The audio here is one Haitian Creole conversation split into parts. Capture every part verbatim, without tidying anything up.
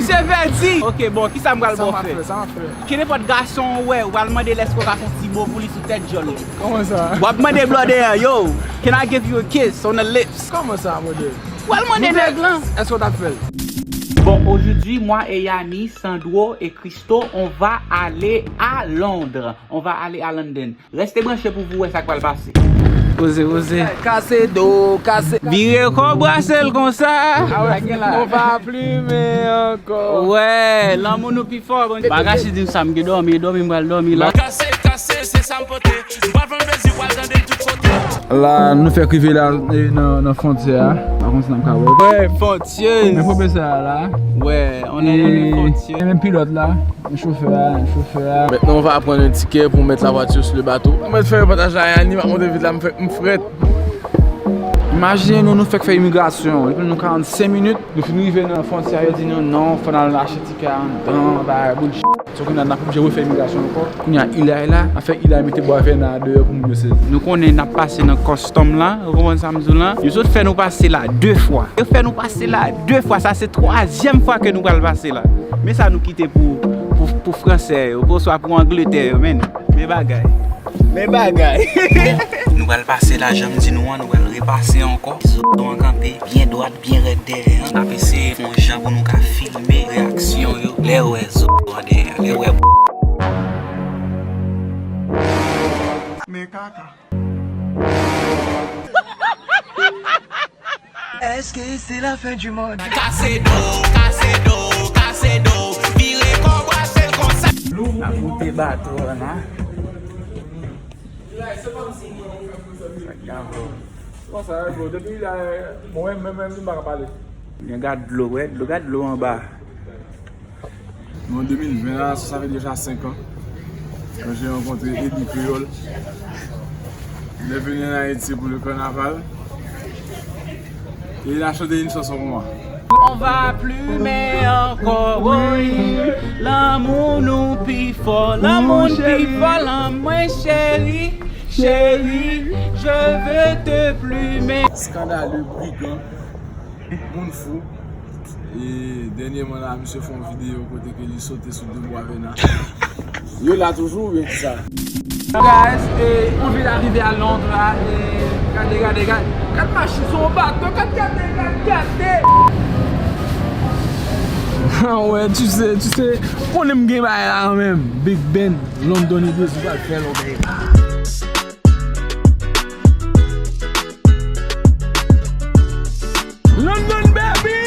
Te Vèdi! Ok, bon, kisa m pral ba w fè? Sa m ap fè, sa m ap fè? Kenenpòt gason w wè, w pral mande l èske w ka fè yon ti bo pou li sou tèt djòl li. Kòman sa? W ap mande blòdè a, yo, can I give you a kiss on the lips? Kòman sa, blòdè? W pral mande nèg lan. Èske w t ap fè l? Bon, aujourd'hui, moi et Yanni, Sandro et Christo, on va aller à Londres. On va aller à London. Reste branche pou w wè sa k pral pase. Poze, poze. Kase do, kase. Vire kò, brase l konsa. Ah ouais, on va plumer encore. Wè, lanmou nou pi fò. Bon, bagay si di m sa, m gen dòmi, dòmi, m pral dòmi la. Kase, kase, se sa m pote. M pral fè m plezi, w pral tande l tout kote. La, nou fèk rive la, e, nan, nan fwontyè a. Pa konn si n ap ka wè. Wè, fwontyè. Men pwofesè a la. Wè, on est dans les frontières. E menm pilòt la. Chofè a, chofè a. Maintenant, on va prendre un ticket pour mettre la voiture sur le bateau. Mwen mèt fè reportaj la, Yanni, m ap monte vit la, m fè, m frèt. Imajine nou, nou fèk fè imigrasyon. Depi nou karannsenk minit, nou fin rive nan fwontyè a, yo di nou, non, fò n al achte tikè a anndan, bagay, bout ch-. So, kounye a, n ap oblije refè imigrasyon ankò. Kounye a, Ilay la, n ap fè Ilay mete bwa vèna deyò pou moun yo sezi. Nou konnen n ap pase nan custom la, ou konprann sa m di w lan? Yo sot fè nou pase la de fwa. Yo fè nou pase la de fwa, sa se twazyèm fwa ke nou pral pase la. Men sa nou kite pou, pou, pou fransè yo, oswa pou Angletè yo, men. Men bagay. Men bagay. Nou pral pase la, jan m di nou an, nou pral repase ankò. Zo an kanpe, byen dwat, byen rèd dèyè an. N ap eseye fè yon jan pou nou ka filme reyaksyon yo. Lè yo wè zo an dèyè, lè yo wè. Men kaka. Est-ce que c'est la fin du monde? Kase do, kase do, kase do, vire kò, brase l konsa. N ap goute bato a la. Sa k ap fè? Kòman sa, bro? Depi la, mwen menm, menm, menm, m pa ka pale. Men gad dlo, wè, dlo, gad dlo anba. Mwen, an de mil ven la, sa, sa fè deja senk an, quand j'ai rencontré Eddy Créole. Il est venu en Haïti pour le carnaval. Et il a chanté une chanson pour moi. On va plumer ankò, woy. Lanmou nou pi fò, lanmou n pi fò, lanmou mwen cheri, cheri, je veux te plumer. Skandalè, brigan, moun fou. E dènyèman la, misye fè yon videyo kote ke li sote sou de bwa vèna. Yo la toujou, oubyen kisa? Guys, e, on vin arive a Londres la, e, gade, gade, gade, gade machin, se yon bato, gade, gade, gade, gade. Ah ouais, tu sais, tu sais, ou konnen m gen bagay la kanmenm. Big Ben, London, Idris, ou pral fè lòbèy. London, baby!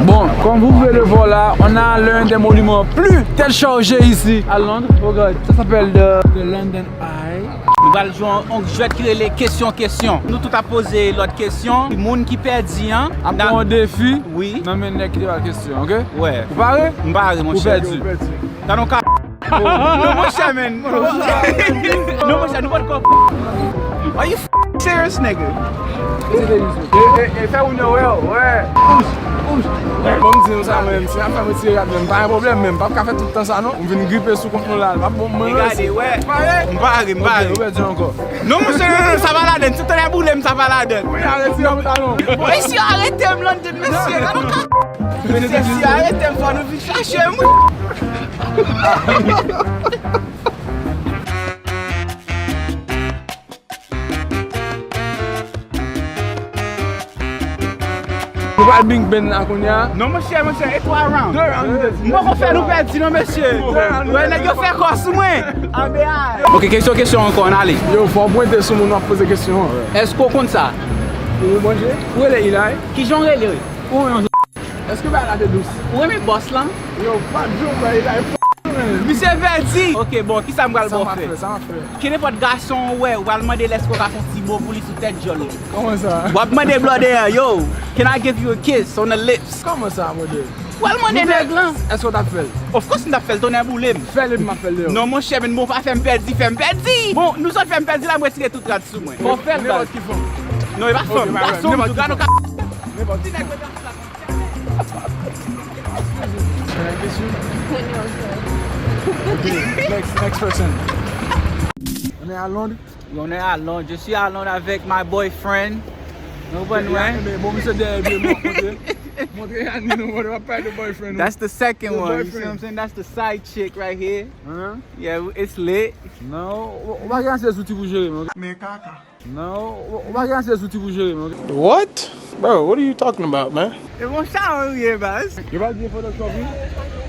Bon, comme vous pouvez le voir là, on a l'un des monuments plus tête chargés ici à Londres. Regarde, ça s'appelle the, the London Eye. Nou pral jwe yon, yon jwèt ki rele kesyon, kesyon. Nou tout ap poze lòt kesyon. Moun ki pèdi an ap gen yon defi. Wi. Nan men nèg ki te ba l kesyon, ok? Wè. Ou pare? M pare, monchè. Ou pèdi. Ou pèdi. Sa nou ka. Non, monchè, men. Non, monchè, nou pa t konprann. Are you f-, serious, nigga? E, e, e, fè ou nan wè, wè. Bon, m di nou sa, mwen menm, si n ap fè m retire rad menm, pa gen pwoblèm, men m p ap ka fè tout tan sa, non. M vin gripe sou kont nou la, l p ap bon pou mwen, non. Gade, wè. M pare, m pare. Ok, ou pèdi ankò. Non, monchè, non, non, sa pa ladann. Si tonnè boule m, sa pa ladann. Wi, arete pantalon. Mesye, arete m, London, mesye. Gade yon ka. Mesye, si arete m, fò nou vin chache m, wi. Nou pral Big Ben la kounye a. Non, monchè, monchè, e twa round. De round, li te di. M poko fè nou pèdi, non, mesye. De round. Wè, nèg yo fè kò sou mwen. Anbeyay. Ok, kesyon, kesyon ankò, ann ale. Yo, fò w pwente sou moun w ap poze kesyon an. Èske w konn sa? Ou manje? Ou rele Ilay? Kijan w rele? Ou yon. Èske bagay la te dous? Ou renmen bòs lan? Yo, pa di w bagay la, e f-, men. Misye Vèdi! Ok, bon, kisa m pral ba w fè? Sa m ap fè, sa m ap fè? Kenenpòt gason w wè, w pral mande l èske w ka fè yon ti bo pou li sou tèt djòl li. Kòman sa? W ap mande blòdè a, yo, can I give you a kiss on the lips? Kòman sa, blòdè? W pral mande nèg lan. Èske w t ap fè l? Of course, m t ap fè l, tonnè boule m. Fè l epi m ap fè l deyò. Non, monchè, men bon, pa fè m pèdi, fè m pèdi! Bon, nou sot fè m pèdi la, m retire tout rad sou mwen. Fò w fè l, baz. Nenpòt ki fanm. Non, e pa fanm, gason, m di w, gade yon ka. Nenpòt. Ti nèg mwen t ap sa. Can I kiss you? Ok, next, next person. On est à Londres. On est à Londres. Je suis à Londres avec my boyfriend. Ou konprann mwen? Men bon, misye dèyè vye mwen, montre. Montre Annie nou, montre, pa pale de boyfriend ou. That's the second one. You see what I'm saying? That's the side chick right here. Hein? Yeah, it's lit. Non, ou, ou pa gen ase zouti pou jere, men. Men kaka. Non, ou, ou pa gen ase zouti pou jere, men. What? Bro, what are you talking about, man? E bon sa ou ye, baz. Yo pa di Photoshop, wi.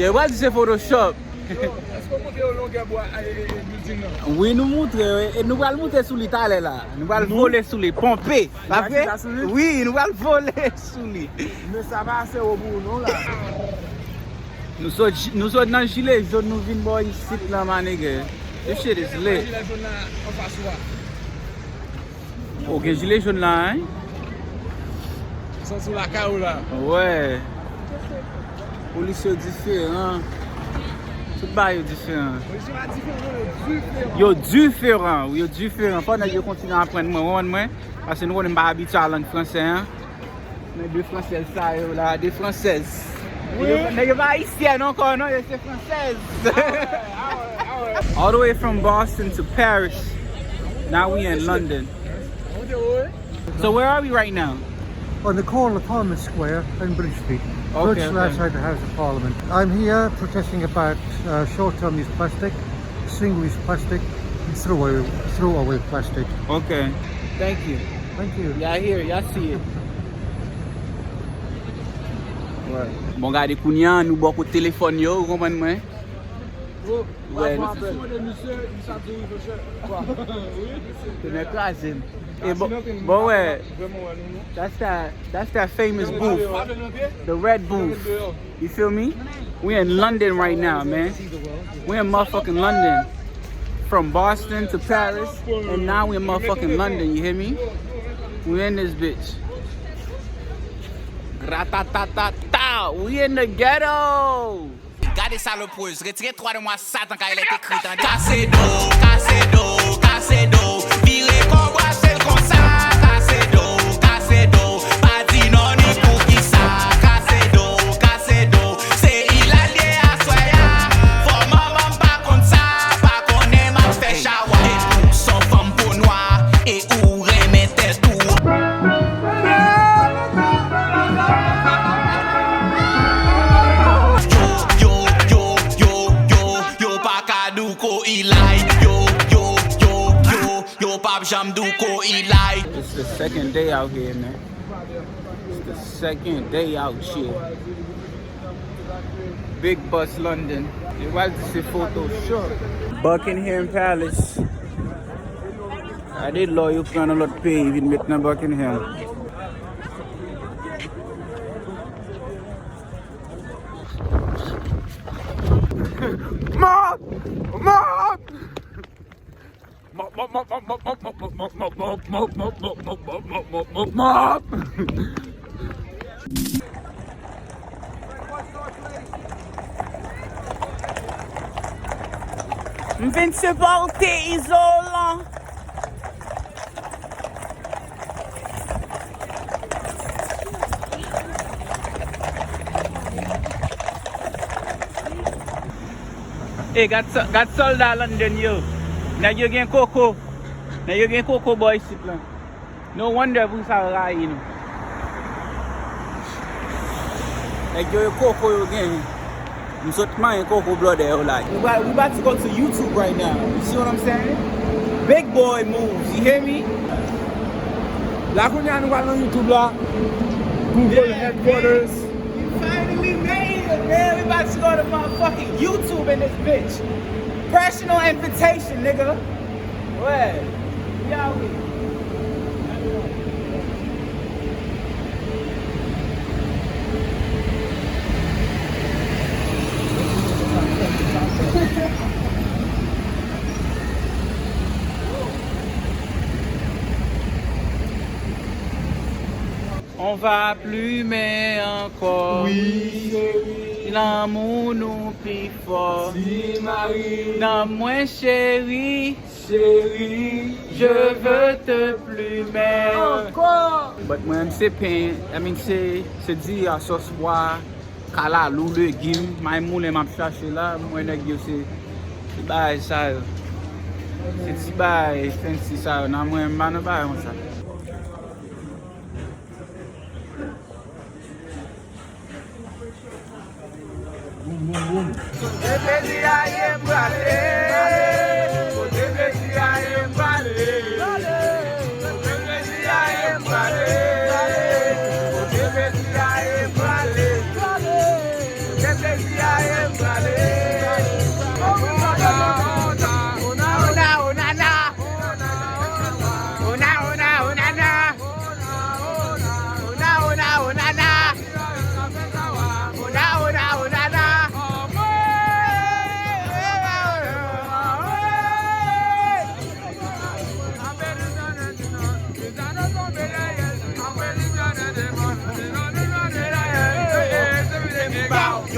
Yo pa di se Photoshop. Èske w montre yo longè bwa, e, e, e, building nan? Wi, nou montre, wi. E nou pral monte sou li talè la. Nou pral vole sou li, ponpe. Pa vre? Wi, nou pral vole sou li. Men sa pa ase wo pou ou non la. Nou sot, nou sot nan jile jòn, nou vin bò isit la, my nigga. This shit is lit. Jile jòn la anfas ou a. O, gen jile jòn la, hein? Santi w lakay ou la. Wè. Polis yo diferan. Tout bagay yo diferan. Polis yo pa diferan, non, yo diferan. Yo diferan, wi, yo diferan. Fò nèg yo kontinye aprann mwen, konprann mwen. Paske nou konnen m pa abitye a lang fransè, hein. Men de fransèz sa yo la, de fransèz. Wi. Nèg yo, nèg yo pa ayisyèn ankò, non, yo se fransèz. Ah ouais, ah ouais, ah ouais. All the way from Boston to Paris. Now we in London. So where are we right now? On the corner of Parliament Square and Bridge Street, okay, virtually okay, outside the House of Parliament. I'm here protesting about uh, short-term use plastic, single-use plastic, and throwaway, throwaway plastic. Okay. Thank you. Thank you. Y'all hear, y'all see it. Bon, gade kounye a, nou bò kote telefòn yo, ou konprann mwen? Wè. Te mè kraze m. E bon, bon, wè. That's that, that's that famous booth. The red booth. You feel me? We in London right now, man. We in motherfucking London. From Boston to Paris, and now we in motherfucking London, you hear me? We in this bitch. Gratatatata, we in the ghetto! Gade salopreuse, retire twa de mwa satan kay lè te kri tande. Kase do, kase do, kase do. Vire kò brase l konsa. Kase do, kase do. Pa di non ni poukisa. Kase do, kase do. Se Ilalye aswè a. Fò manman m pa konn sa. Pa konnen m ap fè chawa. E tou, s on fanm po nwa. E ou renmen tèt ou. Yo, yo, yo, yo, yo, yo, yo pa ka di w ko ilay. Yo, yo, yo, yo, yo p ap janm di w ko ilay. It's the second day out here, man. It's the second day out here. Big Bus London. Yo pral di se Photoshop. Buckingham Palace. Gade lò yo pran nan lòt peyi vin met nan Buckingham. Mòp! Mòp! Mòp, mòp, mòp. M vin sipòte Izolan. E gad sò-, gad sòlda London yo. Nèg yo gen koko. Nèg yo gen koko bò isit lan. No wonder pou sa yo rayi nou. Nèg yo, e koko yo genyen. M sot manyen koko blòdè yo la. We about, we about to go to YouTube right now. You see what I'm saying? Big boy moves, you hear me? La kounye a nou pral nan YouTube la. Google headquarters. You finally made it, man. We about to go to motherfucking YouTube in this bitch. Personal invitation, nigga. Wè. We out here. On va plumen ankò. Wi, cheri. Lanmou nou pi fò. Ti mari. Nan mwen, cheri. Cheri. Je veux te plumer. Ankò. But mwen, se pen, I mean, se, se diri a sòs pwa, kalalou, legim, may moulen m ap chache la, mwen nèg yo se, se bagay sa yo. Se ti bagay fancy sa yo, nan mwen, m pa nan bagay konsa.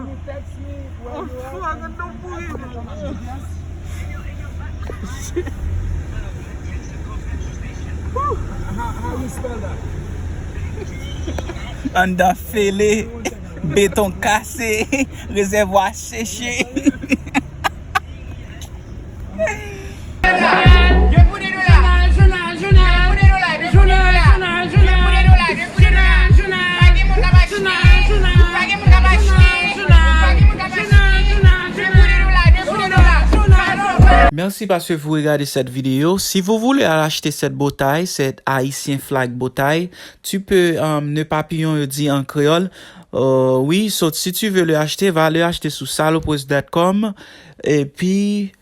Can you text me where you are? How, how you spell that? Anndan fele, beton kase, rezèvwa seche. Merci parce que vous regardez cette vidéo. Si vous voulez acheter cette bow tie, cette Haitian flag bow tie, tu peux, euh, nè papiyon yo di an kreyòl. Euh, oui, so, si tu veux le acheter, va le acheter sou salopwes dot com. Epi,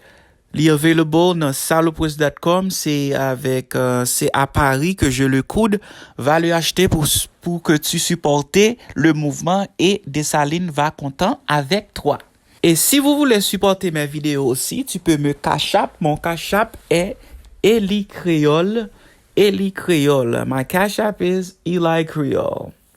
li available nan salopwes dot com. C'est avec, euh, c'est à Paris que je le coud. Va le acheter pour, pour que tu supportes le mouvement et Dessalines va content avec toi. Et si vous voulez supporter mes vidéos aussi, tu peux me Cash App. Mon Cash App est Eli Créole. Eli Créole. My Cash App is Eli Creole.